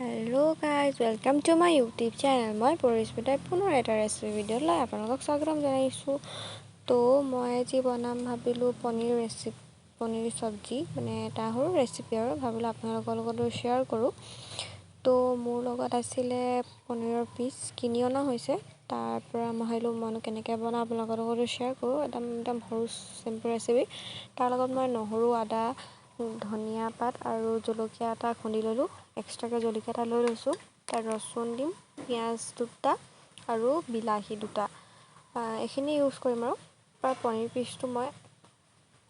Hello guys, welcome to my YouTube channel. মই পৰিস্মিতাই পুনৰ এটা ৰেচিপি ভিডিঅ' লৈ আপোনালোকক স্বাগতম জনাইছোঁ। তো মই আজি বনাম ভাবিলোঁ পনীৰ ৰেচিপি, পনীৰ চব্জি, মানে এটা সৰু ৰেচিপি আৰু ভাবিলোঁ আপোনালোকৰ লগতো শ্বেয়াৰ কৰোঁ। তো মোৰ লগত আছিলে পনীৰৰ পিচ, কিনি অনা হৈছে। তাৰ পৰা মই ভাবিলোঁ মইনো কেনেকৈ বনাওঁ, আপোনালোকৰ লগতো শ্বেয়াৰ কৰোঁ। একদম একদম সৰু চিম্পল ৰেচিপি। তাৰ লগত মই নহৰু, আদা, ধনিয়া পাত আৰু জলকীয়া এটা খুন্দি ল'লোঁ। এক্সট্ৰাকৈ জলকীয়া এটা লৈ লৈছোঁ। তাত ৰচুন দিম, পিঁয়াজ দুটা আৰু বিলাহী দুটা, এইখিনি ইউজ কৰিম। আৰু তাৰ পনীৰ পিচটো মই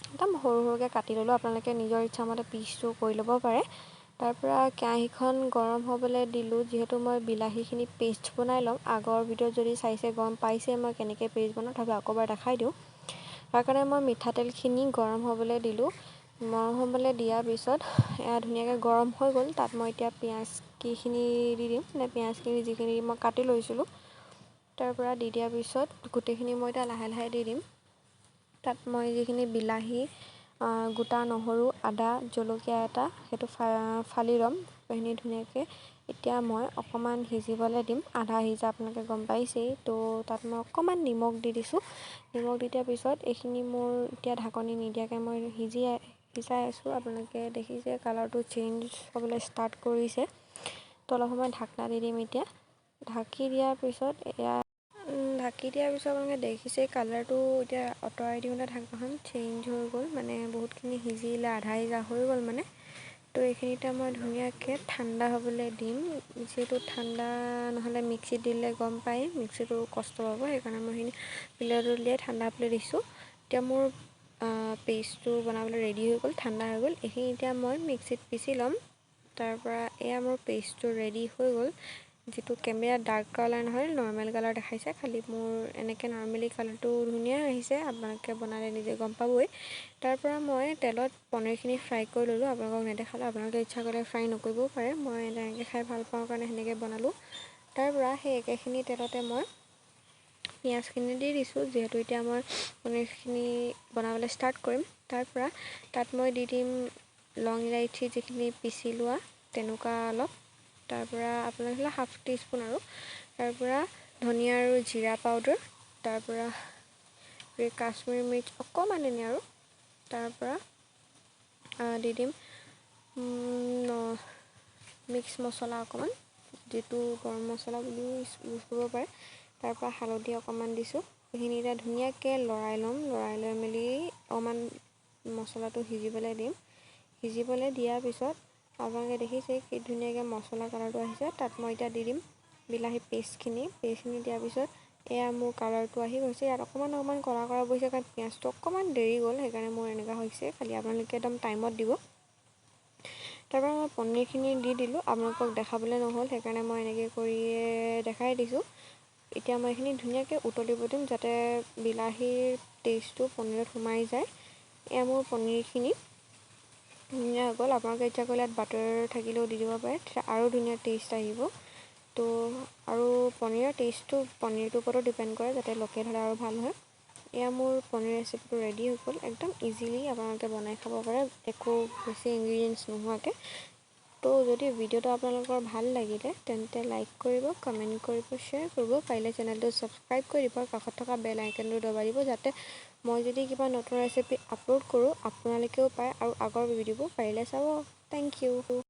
একদম সৰু সৰুকৈ কাটি ল'লোঁ। আপোনালোকে নিজৰ ইচ্ছামতে পিচটো কৰি ল'ব পাৰে। তাৰপৰা কেৰাহীখন গৰম হ'বলৈ দিলোঁ। যিহেতু মই বিলাহীখিনি পেষ্ট বনাই ল'ম, আগৰ ভিডিঅ'ত যদি চাইছে গম পাইছে মই কেনেকৈ পেষ্ট বনাওঁ, তথাপি আকৌ এবাৰ দেখাই দিওঁ। তাৰ কাৰণে মই মিঠাতেলখিনি গৰম হ'বলৈ দিলোঁ। গৰম হ'বলৈ দিয়াৰ পিছত এয়া ধুনীয়াকৈ গৰম হৈ গ'ল। তাত মই এতিয়া পিঁয়াজকেইখিনি দি দিম, মানে পিঁয়াজখিনি যিখিনি মই কাটি লৈছিলোঁ। তাৰ পৰা দি দিয়াৰ পিছত গোটেইখিনি মই এতিয়া লাহে লাহে দি দিম। তাত মই যিখিনি বিলাহী, গোটা নহৰু, আদা, জলকীয়া এটা সেইটো ফালি ল'ম। সেইখিনি ধুনীয়াকৈ এতিয়া মই অকণমান সিজিবলৈ দিম। আধা সিজা আপোনালোকে গম পাইছেই। তো তাত মই অকণমান নিমখ দি দিছোঁ। নিমখ দি দিয়াৰ পিছত এইখিনি মোৰ এতিয়া ঢাকনি নিদিয়াকৈ মই সিজাই আছোঁ। আপোনালোকে দেখিছে কালাৰটো চেঞ্জ হ'বলৈ ষ্টাৰ্ট কৰিছে। তো অলপ সময় ঢাকনা দি দিম। এতিয়া ঢাকি দিয়াৰ পিছত, এয়া ঢাকি দিয়াৰ পিছত আপোনালোকে দেখিছে কালাৰটো এতিয়া আঁতৰাই দিওঁতে ঢাকনাখন চেঞ্জ হৈ গ'ল, মানে বহুতখিনি সিজিলে, আধা সিজা হৈ গ'ল মানে। তো এইখিনিতে মই ধুনীয়াকৈ ঠাণ্ডা হ'বলৈ দিম। যিহেতু ঠাণ্ডা নহ'লে মিক্সিত দিলে গম পায় মিক্সিটো কষ্ট পাব, সেইকাৰণে মই সেইখিনি প্লেটত উলিয়াই ঠাণ্ডা হ'বলৈ দিছোঁ। এতিয়া মোৰ পেষ্টটো বনাবলৈ ৰেডি হৈ গ'ল, ঠাণ্ডা হৈ গ'ল। এইখিনি এতিয়া মই মিক্সিত পিচি ল'ম। তাৰপৰা এয়া মোৰ পেষ্টটো ৰেডি হৈ গ'ল। যিটো কেমেৰা ডাৰ্ক কালাৰ নহয়, নৰ্মেল কালাৰ দেখাইছে, খালি মোৰ এনেকৈ নৰ্মেলি কালাৰটো ধুনীয়া আহিছে। আপোনালোকে বনালে নিজে গম পাবই। তাৰপৰা মই তেলত পনীৰখিনি ফ্ৰাই কৰি ল'লোঁ। আপোনালোকক নেদেখালোঁ, আপোনালোকে ইচ্ছা কৰিলে ফ্ৰাই নকৰিবও পাৰে। মই তেনেকৈ খাই ভাল পাওঁ কাৰণে সেনেকৈ বনালোঁ। তাৰপৰা সেই একেখিনি তেলতে মই পিঁয়াজখিনি দি দিছোঁ, যিহেতু এতিয়া মই পনীৰখিনি বনাবলৈ ষ্টাৰ্ট কৰিম। তাৰপৰা তাত মই দি দিম লং ইলাইচি যিখিনি পিচি লোৱা তেনেকুৱা অলপ, তাৰপৰা আপোনালোকে হাফ টি স্পুন আৰু তাৰপৰা ধনিয়া আৰু জিৰা পাউডাৰ, তাৰপৰা কাশ্মীৰী মিৰ্চ অকণমান এনেই আৰু তাৰপৰা দি দিম মিক্স মছলা অকণমান, যিটো গৰম মছলা বুলিও ইউজ কৰিব পাৰে। তাৰপৰা হালধি অকণমান দিছোঁ। এইখিনি এতিয়া ধুনীয়াকৈ লৰাই ল'ম। লৰাই লৈ মেলি অকণমান মছলাটো সিজিবলৈ দিম। সিজিবলৈ দিয়াৰ পিছত আপোনালোকে দেখিছে কি ধুনীয়াকৈ মছলা কালাৰটো আহিছে। তাত মই এতিয়া দি দিম বিলাহী পেষ্টখিনি। পেষ্টখিনি দিয়াৰ পিছত এয়া মোৰ কালাৰটো আহি গৈছে। ইয়াত অকণমান অকণমান কলা কলা পৰিছে, কাৰণ পিঁয়াজটো অকণমান দেৰি গ'ল, সেইকাৰণে মোৰ এনেকুৱা হৈছে। খালি আপোনালোকে একদম টাইমত দিব। তাৰপৰা মই পনীৰখিনি দি দিলোঁ। আপোনালোকক দেখাবলৈ নহ'ল, সেইকাৰণে মই এনেকৈ কৰিয়ে দেখাই দিছোঁ। এতিয়া মই এইখিনি ধুনীয়াকৈ উতলিব দিম, যাতে বিলাহীৰ টেষ্টটো পনীৰত সোমাই যায়। এয়া মোৰ পনীৰখিনি ধুনীয়া হৈ গ'ল। আপোনালোকে ইচ্ছা কৰিলে ইয়াত বাটাৰ থাকিলেও দি দিব পাৰে, তেতিয়া আৰু ধুনীয়া টেষ্ট আহিব। তো আৰু পনীৰৰ টেষ্টটো পনীৰটোৰ ওপৰতো ডিপেণ্ড কৰে, যাতে লোকেল হ'লে আৰু ভাল হয়। এয়া মোৰ পনীৰ ৰেচিপিটো ৰেডি হৈ গ'ল। একদম ইজিলি আপোনালোকে বনাই খাব পাৰে, একো বেছি ইনগ্ৰিডিয়েণ্টছ নোহোৱাকৈ। তো যদি ভিডিঅ'টো আপোনালোকৰ ভাল লাগিলে, তেন্তে লাইক কৰিব, কমেণ্ট কৰিব, শ্বেয়াৰ কৰিব, পাৰিলে চেনেলটো ছাবস্ক্ৰাইব কৰি দিব আৰু কাষত থকা বেল আইকনটো দবাই দিব, যাতে মই যদি কিবা নতুন ৰেচিপি আপলোড কৰোঁ আপোনালোকেও পায় আৰু আগৰ ভিডিঅ'বোৰ পাৰিলে চাব। Thank you.